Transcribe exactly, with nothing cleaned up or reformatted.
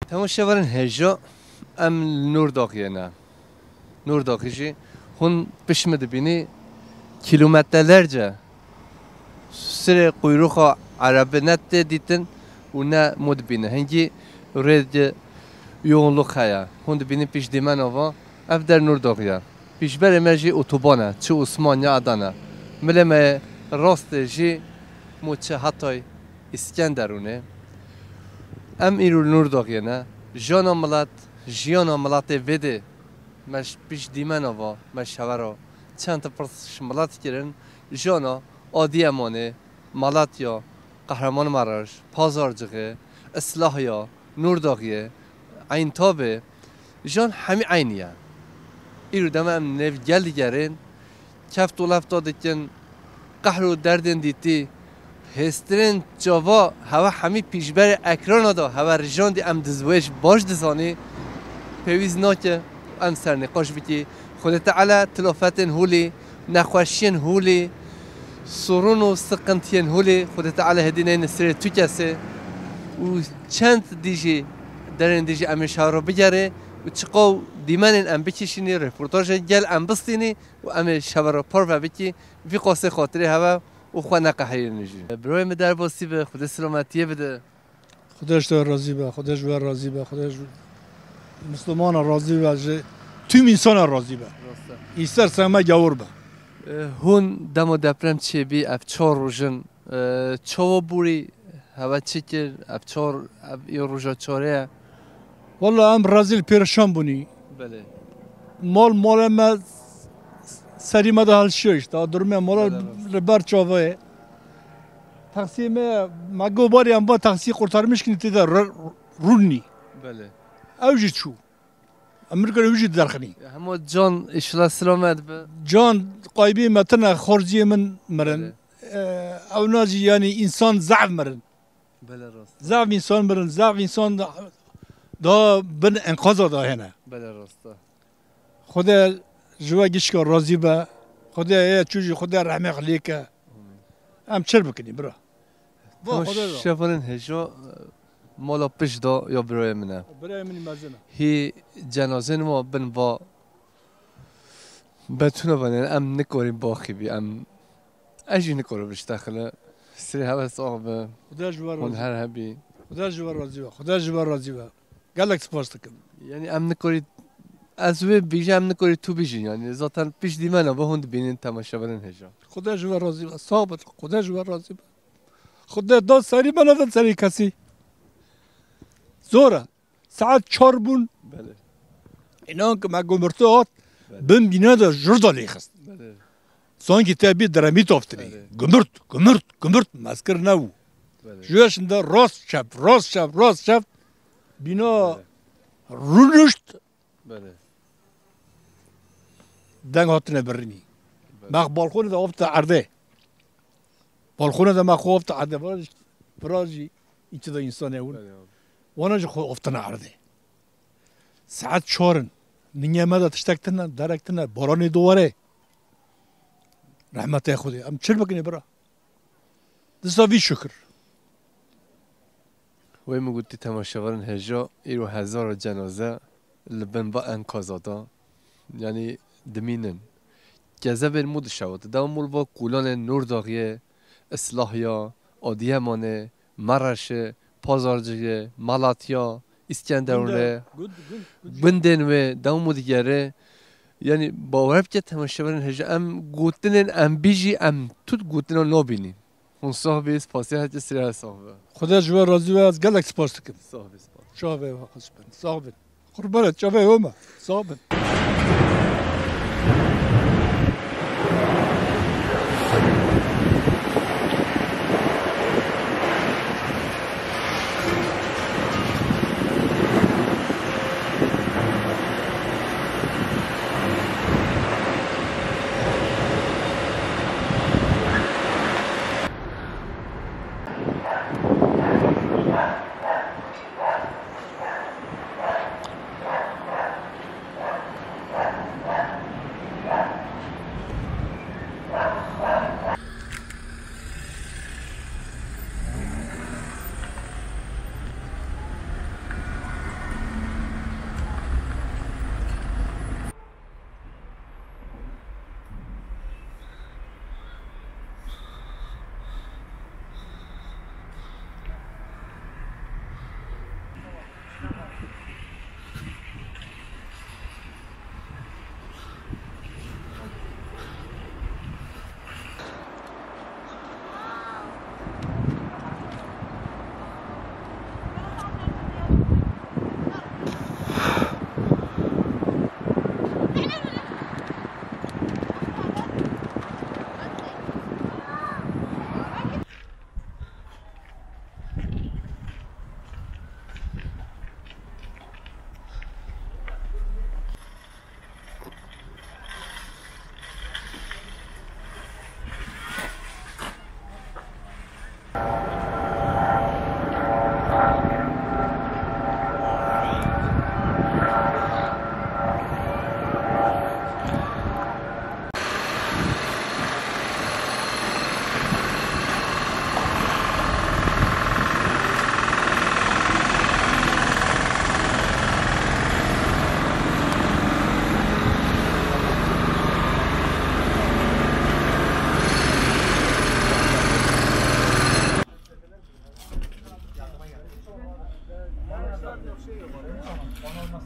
Temaşevanên hêja, em li Nûrdaxiyê ne. Nûrdaxî jî hûn pişt min dibînî, kîlometrelerce sirê quyruxa erebî ne tê dîtin û ne mû dibîne. Hingî rê de yoğunluk heye. Hûn dibînî pişt dîmena va, ev der Nûrdaxî ye. Pîşberê me jî otoban e, çi Osmaniye Adana. Milê me yê rastê jî mû çi Hatay, Îskenderûnê. Em îro li Nûrdaxiyê ne. Jana milet, jiyana miletê vê dê me ji pişt dîmena va, me ji hewe re çend pirs ji milet kirin. Jana Adiyamanê, Malatya, Qehremanmaraş, Pazarcixê, Îslahya, Nûrdaxiyê, Eyntabê, jan hemî eynî ye. Îro dema em nêv gel digerin, keft û lefta dikin, qehr û derdên dîtî, hêstirên çava hewe hemî pîşberê ekrana da hewe rijandî, em dizwêj baş dizanî, pêwîst nake em sernîqaş bikî. Xwedê Teala tilafetên holî, nexweşiyên holî, sorun û siqintiyên holî Xwedê Teala hêdî neyne sirê tu kesê û çend dijî derên dijî em ê şaro bigerê û çiqaw dîmenên em bikişînî, reportajên gel em bistînî û em ê şevero parve bikî, vî qasê xatirê heve û xwe neqehirînî jî. Birayê min derbasî be, Xwedê silametiyê bide. Xuda ji te razî be, Xuda ji we razî be, Xuda ji Misilmana razî be, ji tüm însana razî be. Rast e. Îster seme gawur be. E, hûn dema deprem çêbî ev çar roj in, e, çawa borî, hewe çi kir, ev çar, ev ê roja çarê ye? Walla em rezîl pêreşan bûnî. Belê. Mal malê me serî me de hilşiyo işte. Durumê mala Belê, rast. Li ber çavê. Taksiyê me, me got barî em ba taksiyê kurtarmış kinî tê de r-, rûnî. Belê. Ew jî çû. Em min kir ew jî derxinî. Ya hema can inşallah selamet be. Can qaybê me tine xorziyê min mirin. Belê. Ew na jî yanî însan zaf mirin. Belê rast. Zaf însan mirin, zaf însan da, da bin enqaza da hene. Belê rast. Xuda ji we gişka razî be. Xuda ye çû jî Xuda rehmê xwe lê ke. Em çir bikinî bira. Va Tamam, Xuda da. Şevanên hêja, e, mala pişt da ya birayê min e. Birayê min mezin e. Hî cenazên wa bin va betûna vanê em nikarî baxî bî, em, ez jî nikarim biştexile. Sirê hewe sax be. Xuda ji we razî be. Hûn her hebî. Xuda ji we razî be. Xuda ji we razî be. Gelek spas dikim. Yani em nikarî, ez wê bîjî, em nikarî tu bîjî yani. Zaten pişt dîmena ve hûn dibînin temaşevanên hêja. Xuda ji we razî be. Sax be. Xuda ji we razî be. Xuda da serî me neda serî kesî. Zor e. Saet çar bûn. Belê. Înan ki me gumirtu hat, Belê. Bin bîna de jur da lêxist. Belê. Sankî te bî diremî toftirî. Belê. Gumurt, gumurt, gumurt, mezkir nebû. Belê. Ji we şinde rast çep, rast çep, rast çep. Bîna Belê. Rûnişt. Belê. Deng hatine birînî. Belê. Me balkonê de avte erdê. Balkonê de me xwe avte erdê. Vira jî, vira jî îçi de însanê hûn. Belê abi. Wana jî xwe aftine erdê. Saet çar in. Ningê me de tiştek tine, derek tine, baranê dowere. Rehmetê Xwedê. Em çir bikinê bira. Disa vî şikir. Wê min gotî temaşevanên hêja, îro hezara cenaze li bin va enkaza de, yanî dimînin. Kezebên mû dişewit. Dew mûl va kolanên Nûrdaxiyê, Islahya, Adiyemanê, Mereşê, Pazarcixê, Malatya, Îskenderûnê, Gund, gund, gund, gund. Gundên wê, dew mû digere. Yanî bawer bike temaşevanên hêja, em gotinên em bîjî, em tut gotina nabînî. Hûn sax bî, spasiya heke sirê sax be. Xuda ji we razî be, ez gelek spas dikim. Sax bî, spas. Çavê we xweş bin. Sax bin. Qurbanê çavê we me. Sax bin. Bana olmaz.